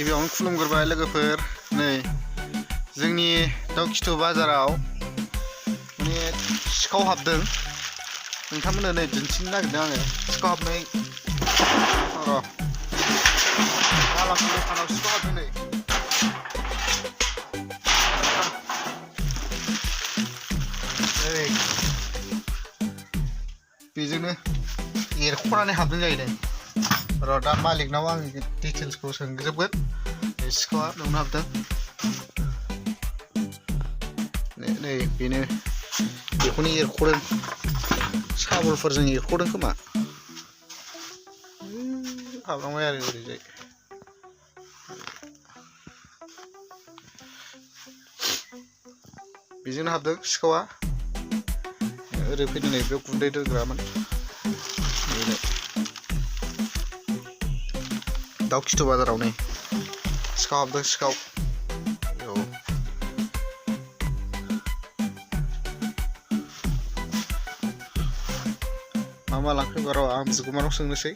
गिबियावनो खुलुमग्रोबाय लोगोफोर नै जोंनि दाउखिथु बाजाराव माने सिखाव हाबदों नोंथांमोननो नै दिन्थिनो नागिरदों आङो सिखाव हाबनाय र' बालाखौ दखानाव सिखाव हाबदों नै बेजोंनो एरख'नानै हाबदों जाहैदों र' दा मालिकनाव आं डिटेल्सखौ सोंजोबगोन सिखावा नोंनो हाबदों नै बेनो बेखौनो एरख'दों साबलफोरजों एरख'दों खोमा हाबलांबाय आरो ओरैजाय बेजोंनो हाबदों सिखावा ओरै फैदों नै बेयाव गुन्दै दोनग्रामोन दाउखिथु बाजाराव नै सिखाव हाबदों सिखाव मा लांखो बाराव आं बिगुमानाव सोंनोसै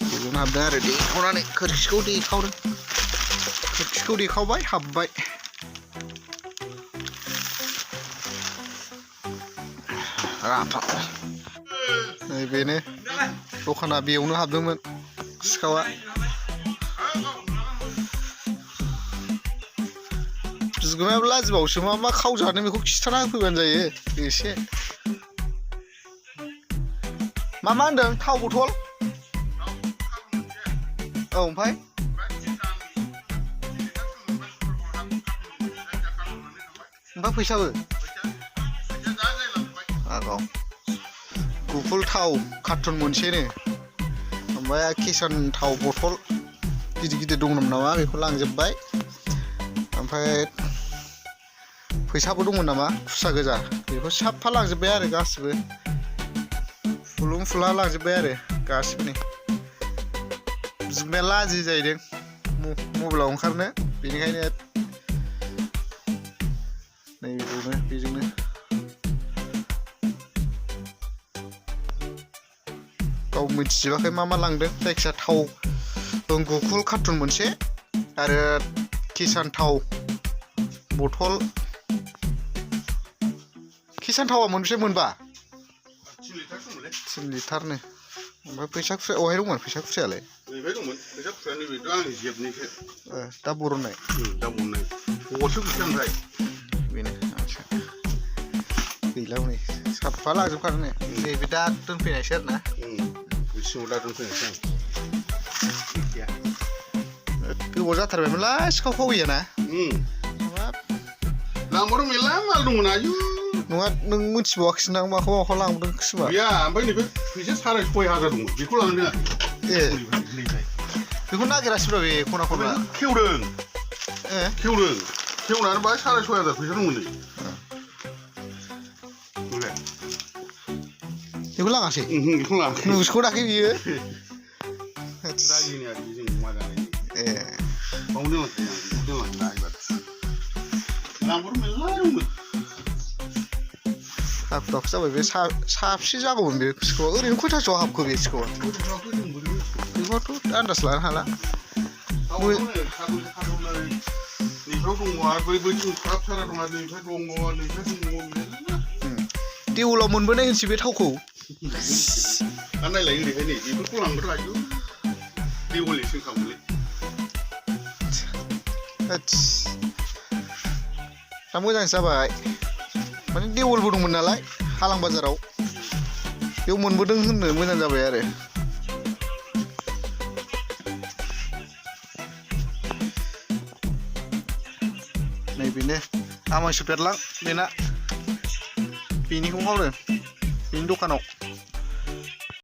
बेजोंनो हाबदों आरो देखावनानै खोरखिखौ देखावबाय हाबबाय नै बेनो दखाना बेयावनो हाबदोंमोन सिखावा बिगुमायाबो लाजिबावसो मा खावजानो बेखौ खिथाना होफैबानो जायो एसे मा होनदों थाव बथल औ ओमफ्राय फैसाबो गुफुर थाव कार्टुन मोनसेनो ओमफ्राय किसान थाव बथल गिदिर दंमोन नामा बेखौ लांजोब्बाय ओमफ्राय फैसाबो दंमोन नामा खुस्रा गोजा बेखौ साफा लांजोब्बाय आरो गासिबो फुलुं फुला लांजोब्बाय आरो गासिबो नै बिगुमाया लाजि जाहैदों मबाइलाव ओंखारनो बेनिखायनो नै बेजोंनो गाव मिथिजोबाखै मा लांदों जायखिया थाव गुफुर कार्टुन मोनसे आरो किसान थाव बथल किसान थावा मोनबेसे मोनबा 3 लिटारनो ओमफ्राय फैसा खुस्रा अहाय दंमोन फैसा खुस्रायालाय नैबे दंमोन फैसा खुस्राया नैबे आंनि जेबनिसो दा बरननाय बबावसो फैसा ओमफ्राय बेनो आच्छा गैला हनै साफा लाजोबखादों नैबे दा दोनफैनायसो आरो ना सिङाव दा दोनफैनायसो आं गोबाव जाथारबायमोनलाय सिखाव खावैयाना लांबाथ' मेरला माल दंमोन आयु नङा नों मिथिबावाखिसै दां माखौ लांदों खोमा गैया ओमफ्राय नैबे फैसा 6,500 दंमोन बेखौ लांदों आं बेखौ नागिरासैब्रा बे खना खेवदों खेवनानै बाहाय 6,500 फैसा दंमोन नै बेखौ लाङासै बेखौ लाङाखै नुस'नाखै बियो रायजोनि आरो जों मा जानाय बावनो दोनलांखायो आं लांबाथ' मेरला दंमोन हाखु दाखु जाबाय बे साबसे जागौमोन बे सिखावा ओरैनो खयथासोआव हाबखो बे सिखावा बेखौथ' आन्दाज लानो हाला देवलाव मोनबोनाय होनसै बे थावखौ नायलाय ओरैहाय नै बेफोरखौ लांबाथ' आयु देवलनिसो खालामोलै दा मोजां जाबाय माने देवलबो दंमोन नालाय हालां बाजाराव बेयाव मोनबोदों होननो मोजां जाबाय आरो नै बेनो आमायसो बेरलां बेना बेनिखौ मावदों बेनि दखानाव